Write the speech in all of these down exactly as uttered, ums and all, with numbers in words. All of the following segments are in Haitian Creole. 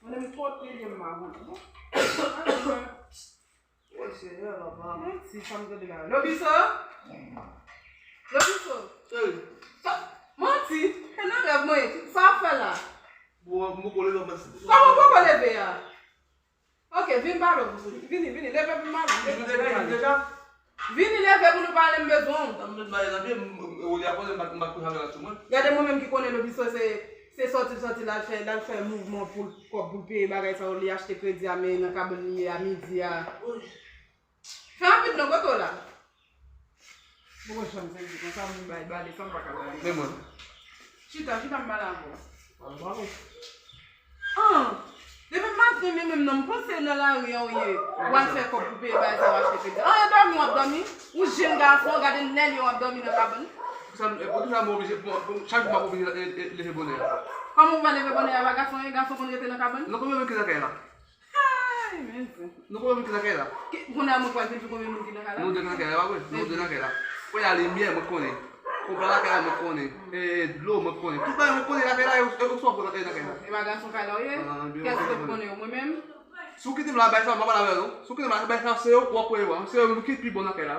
Mwen menm kote l ye m pa konn. Bon. Woy, Senyè, papa. Manti, sa m tande la. Lobiso? Lobiso? Cheri. Sa, manti. E nan rèv mwen ye. Sa w ap fè la? Bon, m poko leve, mwen. Kòman w poko leve a? Ok, vin pale w. Vini, vini, leve pou m pale. Vini, leve pou m pale. Vini, leve pou nou pale, m bezwen w. Sa m vin pale nan pye, m, m, Olya konnen m pa, m pa kouche avè l sou mwen. Gade mwen menm ki konnen Lobiso se, se sòti l sòti l al fè, l al fè mouvman pou l, kòb pou l peye bagay sa yo, li achte kredi a, men nan kabann li ye a midi a. Fè rapid non, kote w la? Bon, janm sezi konsa, moun bay bale, sa m pa ka bay. Men mwen. Chita, chita, m pale avè w. Pale, pale. An, depi maten, men menm non, m panse nan lari a w ye. W al fè kòb pou peye bagay sa, w achte kredi. An, e dòmi w ap dòmi? Ou jenn gason, gade nèl yo w ap dòmi nan kabann. Poukisa, e, poukisa m oblije, bon, bon, chak jou m ap oblije, e, e, leve bonè a? Kòman ou pa leve bonè a? E pa gason ye, gason konn rete nan kabann? Non, konbyen moun ki nan kay la? Ay, men zen. Nou konbyen moun ki nan kay la? Ki, kounye a mwen kwè depi konbyen moun ki nan kay la? Nou de nan kay la, pa vre? Nou de nan kay la. Kounye a limyè, mwen konnen. Konpran lakay la, mwen konnen. E, dlo, mwen konnen. Tout bagay mwen konnen lakay la, yo, yo, yo sou nan kay la. E pa gason kay la w ye? Kès ki te konnen yo, mwen menm? Si w kite m la, bay sa, m pa pale avè w, non. Si w kite m la, bay sa, se yo, w ap wè yo, se yo menm ki pi bon nan kay la.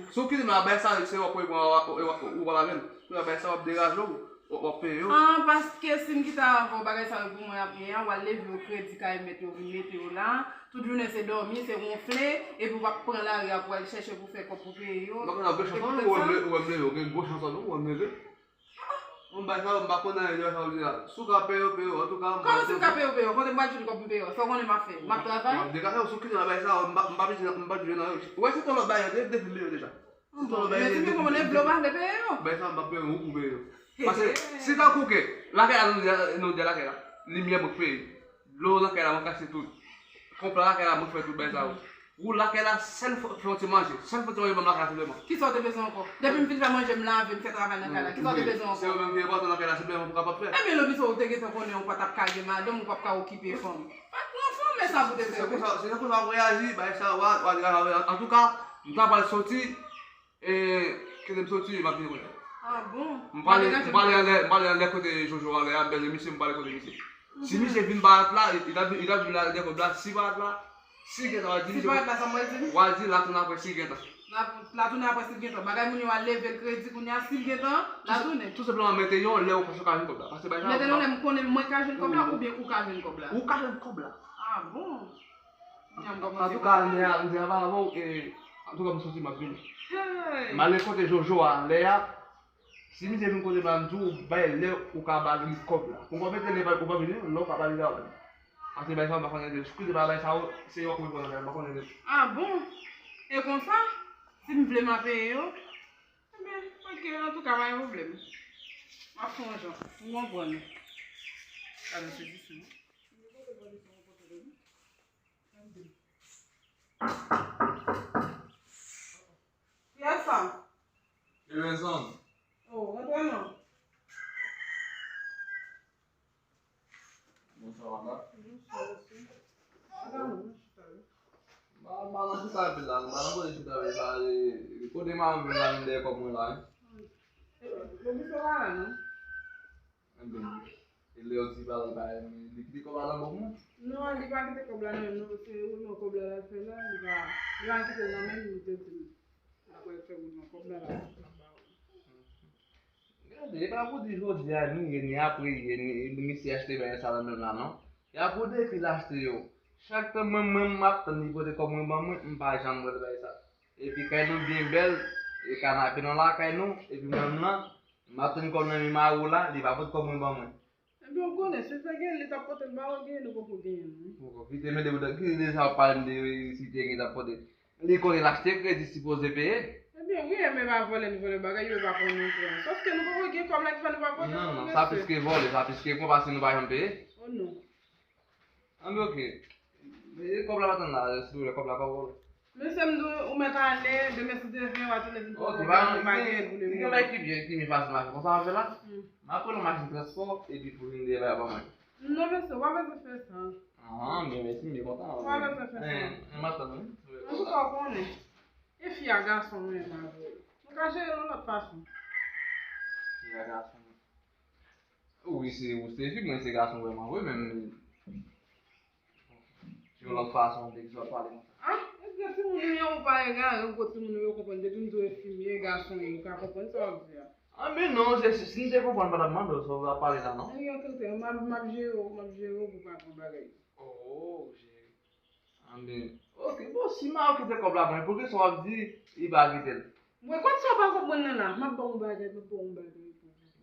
Si w kite m la, bay sa, se yo, w ap wè yo, w ap pale avè m. Kounye a, bay sa, w ap deraje w. W, w ap peye yo. An, paske si m kite avè w, bagay sa yo pou mwen ap ye a, w al leve yo kredi kay mèt yo vin mete yo la. Tout jounen se dòmi, se wonfle, epi w ap pran lari a pou al chèche pou fè kòb pou peye yo. Mwen konn ap gen chans, ou wè m leve, ou wè m leve, ou gen gwo chans, ou wè m leve. Mwen bay sa yo, m pa konn anyen de sa yo di la. Si w ka peye yo, peye yo, antouka, m pa... Kòman si m ka peye yo, peye yo? Kote m pral jwenn kòb pou peye yo? Sa w konnen m ap fè? M ap travay? M ap dekache w, si w kite m la bay sa yo, m pa, m pa bezwen, m pa bezwen nan yo. Ou wè se ton lòt bagay, yo te defile yo deja. Bon, men si m konprann, e vle w pa vle peye yo. Bay sa, m pa peye yo, ou pou peye yo. Paske, si tankou ke, lakay la, nou di, nou di lakay la, limyè mwen k peye, dlo lakay la, mwen k achte tout. Konpran lakay la, mwen k fè tout bay sa yo. Ou lakay la, sèl fè, fè yon ti manje, sèl fè yon ti manje, ban m lakay la senpleman. Kisa w te bezwen ankò? Depi m fin fè manje, m lave, m fè travay nan kay la, kisa w te bezwen ankò? Se yo menm ki enpòtan lakay la, senpleman pou kapab fè. Ebyen, Lobiso, ou te gentan konnen ou pa t ap ka gen madanm, ou p ap ka okipe fanm. Pa t pran fanm, men sa pou te fè. Se konsa, se konsa w reyaji, bay sa, w a, w a degaje avè l. Antouka, m ta pral soti, E, kote m soti, m ap vini kounye a. Ah bon? M prale, m prale anlè, m prale anlè kote Jojo anlè a, m bèl misye, m prale kote misye. Si misye vin parèt la, li, li t ap vin, li t ap vin la, dèkòb la, si parèt la, si gentan, w a di misye. Si parèt la, sa m pral di li? W a di l a tounen apre si gentan. L a, l a tounen apre si gentan. Bagay moun yo al leve l kredi kounye a, si l gentan, l a tounen. Tou senpleman mete yon lè ou ka jwenn kòb la. Paske bagay sa. Mete yon lè m konnen mwen ka jwenn kòb la, oubyen ou ka jwenn kòb la? Ou ka jwenn kòb la. Ah bon? Antouka, m te a, m te a pale avè w, e, antouka, m soti, m ap vini. M ale kote Jojo a, lè a, si misye vin kote m la, m di w, bay lè ou ka ba li kòb la. Ou pa mete lè, ou pa vini, lè ou ka ba li la, ou ba li. Paske bay sa, m pa konnen de, si kote pa bay sa, se yo k reponn, m pa konnen de. Ah bon? E konsa? Si m vle, m a peye yo? Ebyen, ok, antouka, pa gen pwoblèm. M ap fè yon jan. Ou konprann. Gade, se dis, non? Kiyès sa? Emerson. Oh, rantre non. Bonswa, madam. Bonswa, mesye. Madam, nou chita, wi. M pa, m pa nan chita epil la, m pa nan kote chita epil la, e, kote m ap vin la, vin dèyè kòb mwen la, wi. E, Lobiso pa la, non? Ebyen, e lè yo di pa, pa, li kite kòb la nan bank mwen? Non, li pa kite kòb la nan, non, se woulman kòb la l al fè la, li pa, li pa kite l nan men m, li te di m l ap al fè woulman kòb la, l ap, l ap ba ou. Gade, e pa pou di jodi a, ni ye, ni apre ye, ni, misye achte bagay sa nan menm la, non. E a pou depi l achte yo. Chak tan mwen, mwen, m ap tann li pote kòb mwen ban mwen, m pa janm wè l bay sa. Epi kay nou byen bèl, e kanape nan lakay nou, epi mwen menm nan, m ap tann kòb nan men mari w la, li pa pot kòb mwen ban mwen. Ebyen, ou konnen, si l te gen, li t ap pote l ba ou, gen, nou poko genyen, non. Poko, kite mete pou ki deja w ap pale m de si te gen, t ap pote. Li konnen l achte, kredi sipoze peye. Ebyen, wi, men pa vòlè, li vòlè bagay, yo pa pran non pran. Sòf ke nou poko gen kòb la ki fè nou pa pote non, non, mesye. Sa plis ke vòlè, sa plis ke pran, paske nou pa janm peye. Oh non. Anben, ok. E kòb la pa tann la, silvouplè, kòb la, kòb la. Mesye, m di w, ou mèt ale, demen si Dye vle, w a tounen vin pran kòb la, nou pa gen pou nou. Li gen bagay ki byen, ki byen fasil mache konsa avè la. M ap pran yon machin transpò, epi pou vin dèyè bagay ban mwen. Non, mesye, w pa bezwen fè sa. Ah, men mèsi, m byen kontan. W pa bezwen fè sa. Eh, m ap tann, wi. Antouka, w konnen. E fi a gason, mwen menm avè w. Nou ka jere l yon lòt fason. Fi a gason. Wi, se, ou se fi, mwen se gason vrèman vre, men se yon lòt fason de ki sa w ap pale konsa. Ah, èske timoun yo pa egare, ou ko timoun yo konprann, depi m di w e fi m ye, gason ye, ou ka konprann sa w ap di a. Ah, men non, se, si, si m te konprann, m pa t ap mande w sa w ap pale la, non. Anyen, tonton, m ap, m ap jere w, m ap jere w pou pa pran bagay. Oh, jere. Anben, ok, bon, si Mayo kite kòb la pou mwen, poukisa w ap di li pa kite l? Mwen, kot sa w pa konprann nan la? M ap ba w yon bagay, m ap ba w yon bagay pou ou.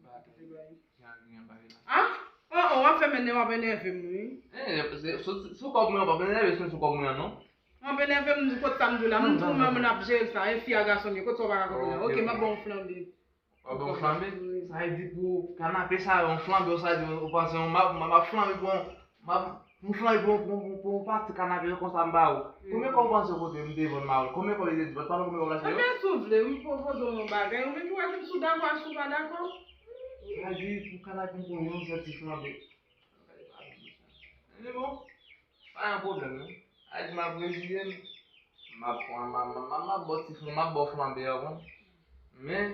Bagay? Bagay. Jan gen yon bagay la. Ah? Oh, oh, w ap fè m ènè-, w ap enève m, wi. Eh, se, se, sou kòb mwen, w ap enève, se sou kòb mwen an, non? W ap enève m, di kot sa m di w la, m di w menm moun ap jere sa, e fi a gason m ye, kot sa w pa ka konprann nan? Ok, ok, m ap ba w yon flanbe. W ap ba w flanbe? Sa vle di pou kanape sa yo, yon flanbe, sa vle di ou panse yon m ap, m ap, m ap flanbe pou yon, m ap, m flanbe pou, pou, pou, pou yon pati kanape konsa m ba ou. Konbyen kòb ou panse ou kote m te vann Mayo? Konbyen kòb li te di? Ou pa konn konbyen kòb l achte yo? Ebyen, si w vle, m pwopoze w yon bagay. Ou menm ki wè si w dakò, si w pa dakò. Sa vle di pou kanape pou yon sèl ti flanbe. Men bon, pa yon pwoblèm, non. Sa vle di m ap reziye m. M ap, m ap, m ap, m ap, m ap ba w ti flan-, m ap ba w flanbe a, bon. Men,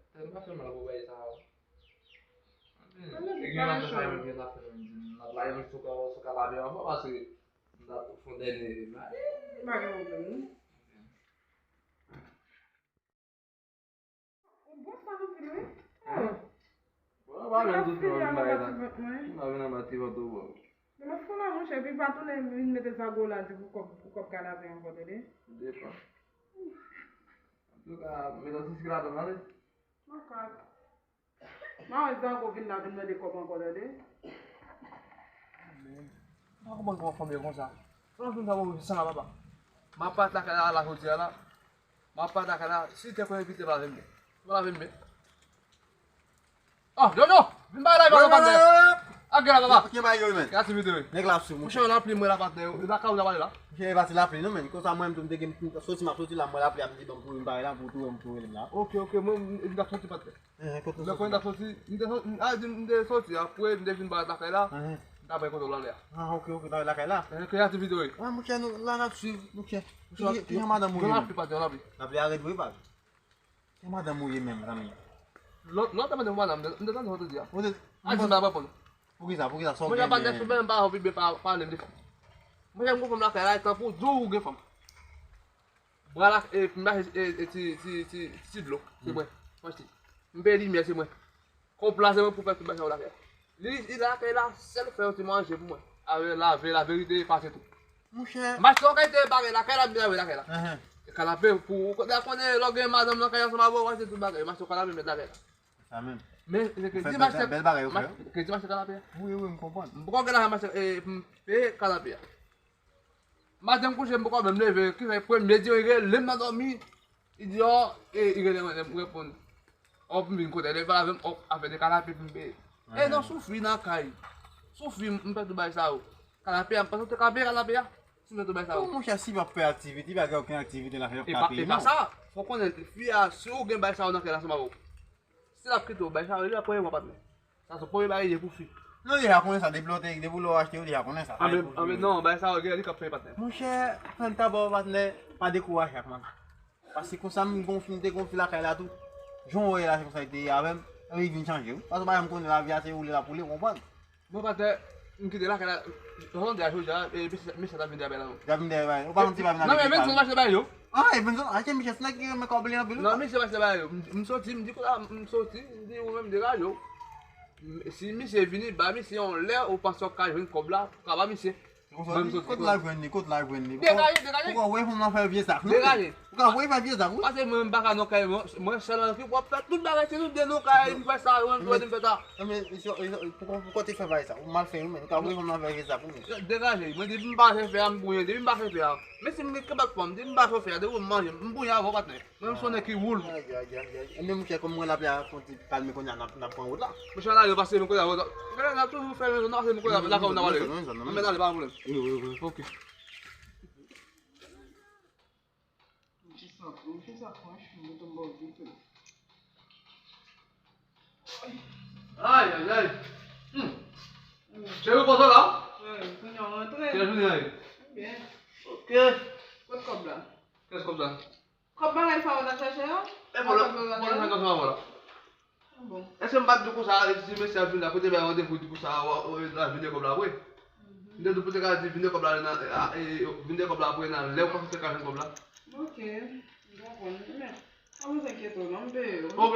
Tèt mwen fè mal pou bagay sa yo. Anpil. Anpil, e gen lòt sa yo, gen lòt sa yo, gen lòt la, yo sou ka, sou ka lave ankò, paske m ta fè yon dènye bagay. Pa gen pwoblèm, non. Ou bon sa anpil, wi. Oh. Bon, pa menm tout moun bagay la. M pa vin anba ti vant ou, bò. Demen fò la, monchè, epi pa tounen vin mete zago la di pou kòb, pou kòb kanape ankò, tande? Depan. Antouka, mete yon ti sik ladan, tande? Makak. M a wè zago vin la, vin mande kòb ankò, tande? M pa konprann kòman fanm yo konsa. Fanm sa move san la, papa. M ap parèt lakay la, la jodi a la. M ap parèt lakay la, si te konn evite lave m byen. Lave m byen. Oh, Jojo! Vin bay la, papa, patnè. Ak gen la, papa. Ki bay yo, men? Gade videyo. Nèg la sou, monchè. Monchè, lapli, mwen la, patnè. Lakay ou ta pale la. Monchè, e pa ti lapli, non, men. Konsa, mwen, m tou, m te gen, m soti, m ap soti la, m wè lapli ap di, bon, pou m bay la, pou tou, m pou rele m la. Ok, ok, mwen, m, m t ap soti, patnè. Eh, kote ou soti? Lè mwen t ap soti, m te soti, a, di m te soti, apre, m te vin bay lakay la, m t ap bay kote w la, lè a. Ah, ok, ok, bay lakay la. Eh, ki aktivite w ye? Ah, monchè, nou, la, n ap swiv, monchè. Ki, ki jan madanm ou ye, men? Lapli, patnè, lapli. Lapli a rèd vre, pa. Ki madanm ou ye menm, zanmi? Lòt, lòt madanm, madanm, m te tande w te di a. Ou te, a di m pa reponn. Poukisa, poukisa, sa w gen? Mwen, patnè, sou menm pa anvi byen pa, pale m de fanm. Mwen, m gon fanm lakay la, e tanpou di w ou gen fanm. Bra la, e, m achte, e, e, ti, ti, ti, ti dlo, se mwen. M achte. M peye limyè, se mwen. Kòb la, se mwen pou fè tout bagay sa yo lakay la. Li, li lakay la, sèl fè yon ti manje pou mwen. Avè lave, laverite, pase tou. Monchè. M achte yon kalite bagay lakay la, m lave lakay la. Kanape pou, ou konnen lè w gen madanm nan kay ansanm avè w, w achte tout bagay. M achte yon kanape, m met lakay la. Sa menm. Men, se kredi m achte, bèl bagay ou fè. Kredi m achte kanape a. Wi, wi, m konprann. M poko gen lajan m achte, e, pou m peye kanape a. Maten m kouche, m poko menm leve, ki fè premye di yo rele m nan dòmi. Li di, oh, e, li rele mwen, m reponn. Hop, m vin kote, lè l pa lave m, hop, afè de kanape pou m peye. E non, soufri nan kay. Soufri, m, m pèdi bay sa yo. Kanape a, m panse w te ka peye kanape a. Si m pèdi bay sa yo. Bon, monchè, si w ap fè aktivite, pa gen okenn aktivite nan kay, w ap ka peye, non. E pa sa. Fò w konnen, fi a, si w gen bay sa yo nan kay la, se pa bon. Si l ap kite w, bay sa yo, li ap premye mwa, patnè. Sa se premye bagay li ye pou fi. Non, li deja konnen sa, depi lè w te, depi lè w achte yo, li deja konnen sa. Anben, non, bay sa yo, gen li k ap fè, patnè. Monchè, fè l ta ba w, patnè, pa dekouraje ak manzè. Paske konsa, m gon fi, m te gon fi lakay la tou. Jan w wè la, se konsa li te ye avè m. Epi li vin chanje, wi. Paske w pa janm konnen lavi a, se ou li la pou li, w konprann? Bon, patnè, m kite lakay la, jan w di a jodi a, e, mesye, mesye t ap vin dèyè bay la, non. L ap vin dèyè bay. Ou pa konn si l pa vin avèk li. Non, men Evenson mache bay yo. Ah, Evenson, achte misye, se nèg ki renmen kòb li anpil, wi. Non, misye mache bay yo. M, m soti, m di, kounye a, m soti, m di, ou menm degaje w. M, si misye vini, ba misye yon lè, ou panse w ka jwenn kòb la, ou ka ba misye. Mwen, m soti. Kot la jwenn li, kot la jwenn li? Degaje, degaje. Ou ka voye fanm nan fè vye zak, non? Degaje. Ou ka voye fè vye zak, wi. Paske mwen, m pa ka nan kay mwen, mwen sèl nan ki w ap fè tout bagay, se nou de nou kay, m fè sa, mwen, mwen, m fè sa. Non, men, poko, poko te fè bagay sa. Ou mal fè, wi, men. Ou ka voye fanm nan fè vye zak, wi, men. Degaje, mwen, depi m pa fè fè a, m bouyen, depi m pa fè fè a. Men si m gen kebab fanm, depi m pa fè fè a, depi m manje, m bouyen avè w, patnè. Mwen, m se yon nèg ki woul. Ay, ay, ay, ay. Ebyen, monchè, kòm mwen lapli a konn ti kalme kounye a, n ap, n ap pran wout la. Monchè, n ale pase men kote a, n ap toujou fè men zòn nan, pase men kote a, lakay ou n ap ale. Anben, n ale, pa gen pwoblèm. Wi, wi, wi. Ok. Monchè, sa, monchè, sa, franchman, mwen tonbe vit. Ay, ay, ay. Hmm. Cheri, ou poze la? Wi, kounye a w antre. Ki jan jounen an ye? Byen. Ok. Kot kòb la? Kiyès kòb sa? Kòb bagay sa yo w t ap chache yo? E bon, bon, bon, bon, bon, bon. Èske m pa t di w konsa, ti mesye a vin la, kote bay randevou di konsa, w a vin de kòb la apre? M te di w pou te ka di vin de kòb la nan, vin de kòb la apre nan lè w panse te ka jwenn kòb la. Ok, m konprann. Men, pa bezwen enkyete w non, m peye w. Ok.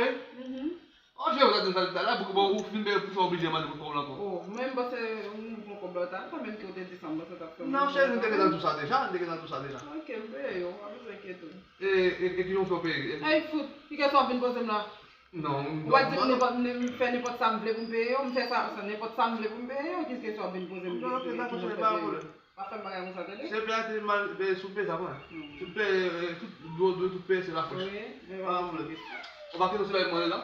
An jere w ta di m sa lè la, pou bon, ou fin peye pou sa oblije mande pou kòb la ankò. Oh, men m panse ou bon kòb la, ou ta, kanmenm ke w te di sa, m panse w t ap fè m. Non, cheri, m te gentan di w sa deja, m te gentan di w sa deja. Ok, m peye w, pa bezwen enkyete w. E, e, e ki jan w fè w peye? Ey, fout, ki kesyon w ap vin poze m la? Non, ou pa di m nenpòt, m fè nenpòt sa m vle pou m peye yo, m fè sa, sa nenpòt sa m vle pou m peye yo, ki kesyon w ap vin poze m? Ok, ok, dakò, cheri, pa gen pwoblèm. Pa fè m bagay konsa, tande? Se peye a te mal, peye sou peye sa, mwen. Si w peye, tout, dwe, dwe tout peye, se la fòs. Wi, men pa gen pwoblèm. Ou pa kite w se bagay mwen la?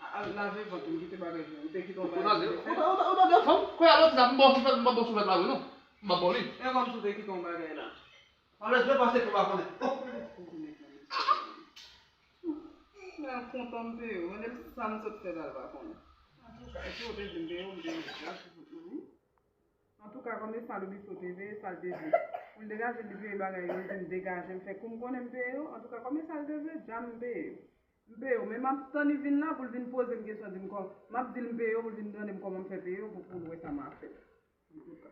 A, a, lave vant ou, kite bagay yo. Ou te kite yon bagay. Ou tande, ou tande, fanm? Kounya lòt la, m ba w souflèt, m ba w souflèt la, wi, non. M ba w li. E kòmsi w te kite yon bagay la. Alèz, lè pase pou pa konnen. Oh! Mwen kontan m peye w. Mwen menm sa m sot fè la l pa konnen. Antouka, epi w te di m peye w, m peye w. Antouka, kòmsi sa Loubisou te veye, sa l te di. Pou l degaje l, li veye bagay yo, l di m degaje, m fè kou m konnen m peye w. Antouka, kòmsi sa l te veye, dja m peye w. M peye w, men m ap tann li vin la pou l vin poze m kesyon, di m kò-, m ap di l m peye w, pou l vin mande m kòman m fè peye w, pou, pou l wè sa m a fè. Antouka.